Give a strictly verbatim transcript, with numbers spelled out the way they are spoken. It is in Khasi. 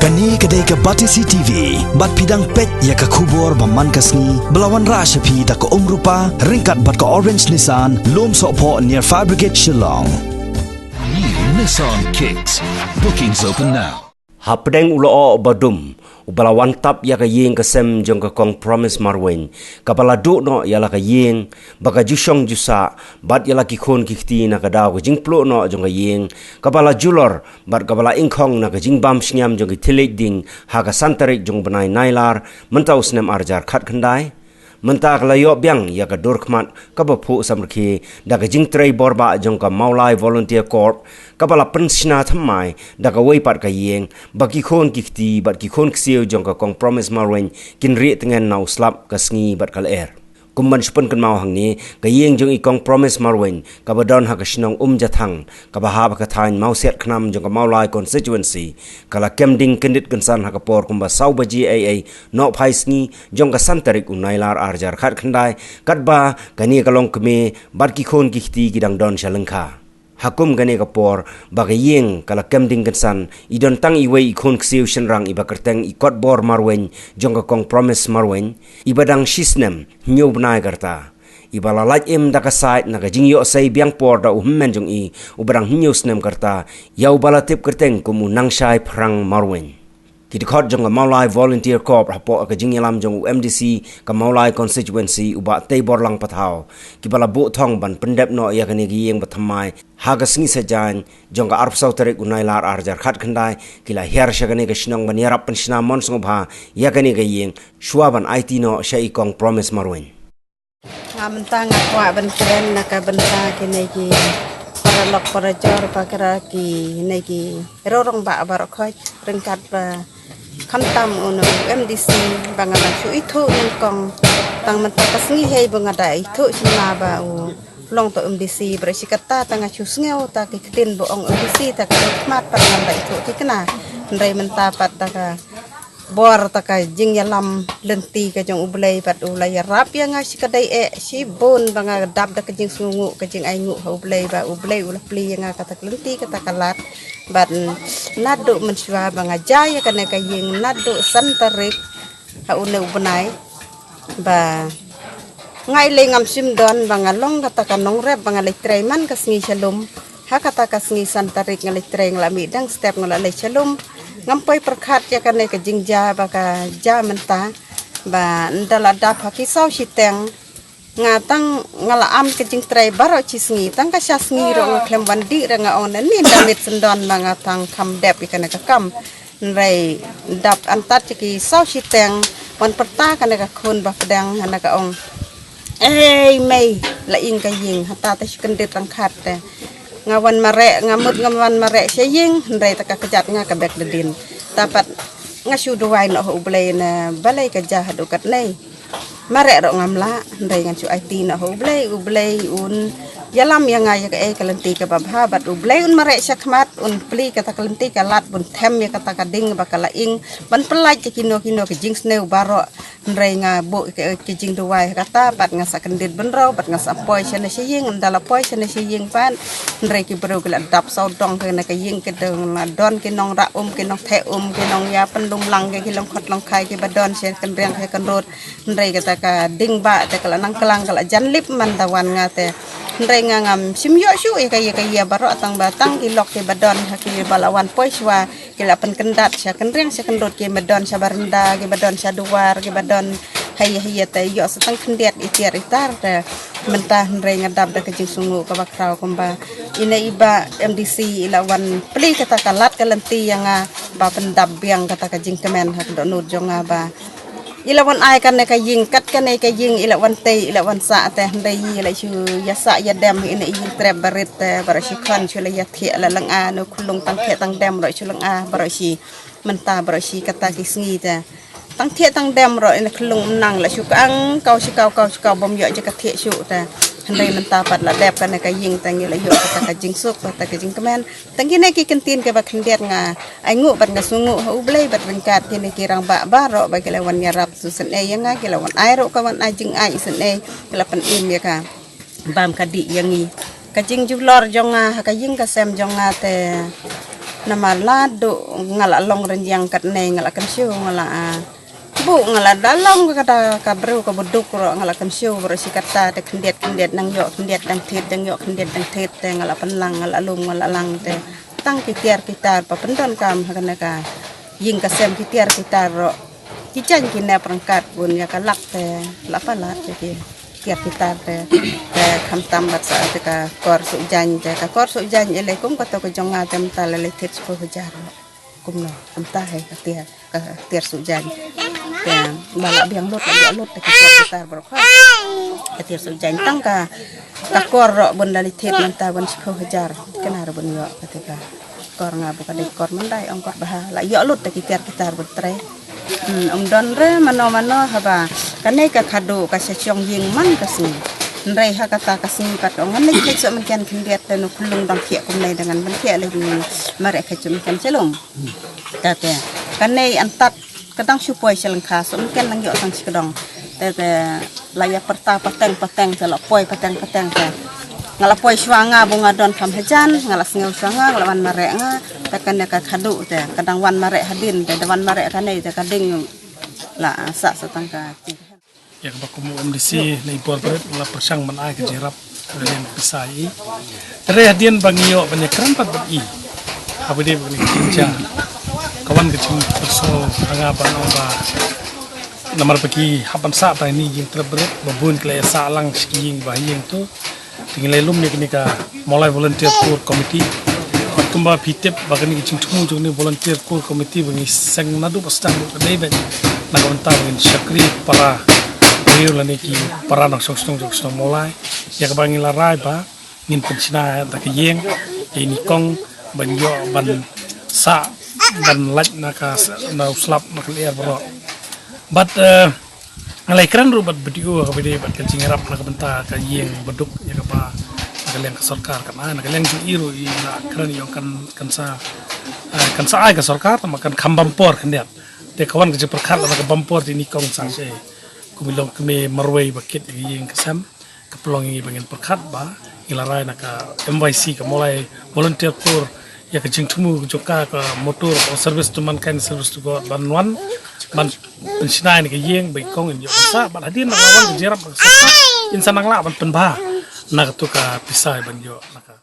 Kane ka dei ka Batesi T V, bad phi dang peit ïa ka khubor ba man ka sngi, ba la wanrah sha phi da ka Umrupa, ryngkat bad ka Orange Nissan, Lumsohphoh near Fire Brigade Shillong. New Nissan Kicks. Bookings open now. Hapdeng u lyoh ba dum, uba la wan tap ïa ka ïing ka sem jong ka Kong Promise Marwein, kaba la duh noh ïa la ka ïing, ba ka ju shong ju sah, bad ïa la ki khun ki kti na ka daw ka jingpluh noh jong ka ïing, kaba la julor, bad kaba la ingkhong na ka jingbam shngiam jong ki thylliej ding, ha ka san tarik jong u bnai Nailar, mynta u snem ar hajar khatkhyndai. Mynta ka la ïoh biang ïa ka dur khmat kaba phuh samrkhie da ka jingtrei borbah jong ka Mawlai Volunteer Corps, kaba la pynshna thymmai da kawei pat ka ïing, ba ki khun ki kti bad ki khun ksiew jong ka Kong Promise Marwein kin rieh tngen na u slap ka sngi bad ka lyer. Kum ban shu pynkynmaw hangne, ka ïing jong i Kong Promise Marwein, kaba don ha ka shnong Umjathang, kaba hap ha ka thaiñ Mawsiat Khnam jong ka Mawlai Constituency, ka la kem ding kyndit kynsan ha ka por kumba saw baje eiei, nohphai sngi, jong ka san tarik u Nailar ar hajar khatkhyndai, katba kane ka longkmie bad ki khun ki kti ki dang don sha lyngkha. Ha kum kane ka por, ba ka ïing ka la kem ding kynsan, i don tang iwei i khun ksiew shynrang iba kyrteng i Kotbor Marwein, jong ka Kong Promise Marwein, iba dang shi snem, hynñiew bnai ka rta. Iba la lait im da ka sait na ka jingïohsei biang por da u hynmen jong i, uba dang hynñiew snem ka rta, ïa uba la tip kyrteng kum u Nangshai Phrang Marwein. Ki dkhot jong ka Mawlai Volunteer Corps hapoh ka jingïalam jong u M D C ka Mawlai Constituency u Bah Teiborlang Pathaw, kiba la buh thong ban pyndep noh ïa kane ka ïing ba thymmai, ha ka sngi Saitjaiñ, jong ka arphew saw tarik u Nailar ar hajar khatkhyndai, ki la hiar sha kane ka shnong ban ïarap pynshna mon sngewbha ïa kane ka ïing, shuwa ban aiti noh sha i Kong Promise Marwein. Nga mynta nga kwah ban kren na ka bynta kine ki paralok parajor, ba kira kine ki rangbah baroh khoit, ryngkat ba khamtam u na u M D C, ba nga dang shu ithuh nyngkong. Tang mynta ka sngi hi ba nga da ithuh shynna ba u long uta u M D C, baroh shi katta tang nga shu sngew ta ki ktien ba ong M D C, ta ka khmat pat ngam da ithuh thikna. Hynrei mynta pat ta ka bor, ta ka jingïalam lynti ka jong U Blei, bad u la ïarap ïa nga shikatdei eh shibun, ba nga dap da ka jingsngewnguh, ka jingainguh ha U Blei, ba U Blei u la plie ïa nga kata ka lynti, kata ka lad. Bad naduh mynshuwa ba nga jia ïa kane ka ïing, naduh san tarik ha une u bnai, ba nga i lei ngam shym don ba nga long kata ka nongrep, ba nga leit trei man ka sngi sha lum. Ha kata ka sngi san tarik nga leit trei, nga la mih dang step, nga la leit sha lum. Ngam poi pyrkhat ïa kane ka jingjia ba ka jia mynta, ba ynda la dap ha ki saw shiteng, nga tang nga la am ka jingtrei baroh shi sngi, tang ka sha sngi ruh nga khlem wan dih ruh, nga ong na ni da miet syndon ba nga tang kham dep ïa kane ka kam. Hynrei dap antat ïa ki saw shiteng, wan pyrta kane ka khun ba pdeng, hana ka ong, "Ei mei, la ing ka ïing, hata te shu kyndit rangkhat te." Nga wan mareh, nga mut nga wan mareh sha ïing, hynrei ta ka kjat nga ka bek da dien. Tapat nga shu duwai noh ha U Blei na balei ka jia haduh katnei. Mareh ruh ngam lah, hynrei ngan shu aiti noh ha U Blei, U Blei un ïalam ïa nga ïa kaei ka lynti kaba bha, bad U Blei un mareh shakhmat, un plie kata ka lynti ka lad, bun them ïa kata ka ding ba ka la ing, ban pyllait ïa kino kino ka jingsniew baroh. Hynrei nga buh ka, ka jingduwai ha kata, bad nga sa kyndit bynriew, bad nga sa poi shane sha ïing, ynda la poi shane sha ïing pat, hynrei ki briew ki la dap sawdong kane ka ïing, ki dang la don ki nongrah um, ki nongtheh um, ki nongïapynlum lang, ki, ki longkhot longkhai, kiba don sha kynriang sha kynrud. Hynrei kata ka ding ba te ka la nang klang, ka la jan lip man da wan nga te. Hynrei nga ngam shym ïoh shuh ïa ka ïa ka ïa baroh, tang ba tang ki lok kiba don ha kiba la wan poi shuwa, ki la pynkyndat sha kynriang sha kynrud, kiba don sha baranda, kiba don sha duwar, kiba don ha ïa ha ïa te, ïoh sa tang khyndiat itiar itar te. Mynta hynrei nga dap da ka jingsngewnguh kaba khraw kumba ine i bah M D C i la wan plie kata ka lad ka lynti ïa nga ba pyndap biang kata ka jingkmen ha ka dohnud jong nga ba i la wan ai kane ka ïing, kat kane ka ïing i la wan tei, i la wan sah te, hynrei i la shu ïa sah ïa dem ine i ïing trep barit te, baroh shi khon shu la ïa thiah la lynga, na u khyllung tang thiah tang dem ruh shu lynga baroh shi. Mynta baroh shi kata ki sngi te, tang thiah tang dem ruh ine khyllung mynta la shu kang kaw shi kaw kaw shi kaw, bym ïoh jaka thiah shuh te. Hynrei mynta pat la dep kane ka ïing te, ngi la ïoh kata ka jingsuk, kata ka jingkmen. Tang kine ki kyntien kiba khyndiat nga ainguh bad nga sngewnguh ha U Blei, bad ryngkat kine ki rangbah baroh ba ki la wan ïarap sngewsynei ïa nga, ki la wan ai ruh ka wan ai jingai sngewsynei, ki la pynim ïa ka bam ka dih ïa ngi. Ka jingjulor jong nga ha ka ïing ka sem jong nga te, Namar la duh nga la long rynjang katne, nga la kynshew, nga la, ah, buh, nga la da long ka da ka briew kaba duk ruh, nga la kynshew baroh shi katta, te khyndiat khyndiat nang ïoh khyndiat dang thied, dang ïoh khyndiat dang thied, te nga la pynlang, nga la lum, nga la lang, te tang ki tiar ki tar ba pyndonkam ha kane ka ïing ka sem, ki tiar ki tar ruh ki jaiñ ki nep ryngkat bun ïa ka lak, te la palat ïa ki tiar ki tar, te, te khamtam bad sa te ka kor suh jaiñ, te ka kor suh jaiñ i lei kum kato ka jong nga, te mynta la lei thied shiphew hajar. Kumno, kumta hi ka tiar, ka tiar suh jaiñ. Te ba la biang lut, la lut, te ka tiar ki tar baroh ka tiar suh jaiñ, tang ka, ka kor ruh bun la lei thied mynta bun shiphew hajar. Kane ruh bun ïoh ka te ka kor, nga buh ka dei kor mandai, ong kor bha, la ïoh lut te ki tiar ki tar bun trei. Hmm, ym don re mano mano haba kane ka khadduh ka sha shong ïing man ka sngi. Hynrei ha kata ka sngi pat ong ngan leit khet soh mynken khyndiat, te no khyllung dang khiah kumne, da ngan ban khiah leit mareh khet soh mynken shalung. Te te kane an tat ka dang shu poi sha lyngkha, soh mynken dang ïoh tang shi kdong. Te te la ïa pyrta pateng pateng, te la poi pateng pateng, te nga la poi shuwa nga buh nga don kham hajan, nga la sngew shuwa nga, nga la wan mareh nga. Te kane ka khadduh te ka dang wan mareh hadien, te da wan mareh kane te ka ding la sah sa tang ka ti. Ïa kaba kum u M D C na i bor barit la pyrshang ban ai ka jingïarap ka liang ka pisa ïa i. Te hadien ba ngi ïoh ban ïakren pat bad i, haba dei ba ngi jingjia, ka wan ka jingpyrsngew ha nga ban ong ba namar ba ki hap ban sah tang ïa ine i jingtrep barit, ba bun ki la ïa sah lang sha ki ïing ba ha ïing tu. Te ngi la lum ïa kane ka Mawlai Volunteer Corps Committee. Bad kumba phi tip ba kane ka jingthmu jong kane Volunteer Corps Committee ba ngi seng naduh ba sdang ruh ka dei beit na ka bynta ba ngin shakri para briew lane ki para nongshong shnong jong ka shnong Mawlai. Ïa kaba ngi la rai ba ngin pynshna da ka ïing ïa ine i kong ban ïoh ban sah ban lait na ka, na u slap na ka lyer baroh. Bad, eh, nga la ïakren ruh bad B D O kaba dei bad ka jingïarap na ka bynta ka ïing baduk, ïa kaba na ka liang ka sorkar kan ai, na ka liang jong i ruh i la kren ïa ong kan, kan sa, eh, kan sa ai ka sorkar, tangba kan kham bam por khyndiat. Te ka wan ka jingpyrkhat la ka bam por te ine i kong sa shisha. Kum i long kmie marwei ba kit ïa ka ïing ka sem. Ka pynlong ïa ngi ba ngin pyrkhat ba ngi la rai na ka M Y C, ka Mawlai Volunteer Corps, ïa ka jingthmu jong ka, ka motto, ka Service to Mankind, Service to God, ban wan ban pynshna ïa ka ïing ba i kong in ïoh ban sah, bad hadien ba la wan ka jingïarap na ka sorkar, in sa nang lah ban pynbha na kato ka pisa ban ïoh na ka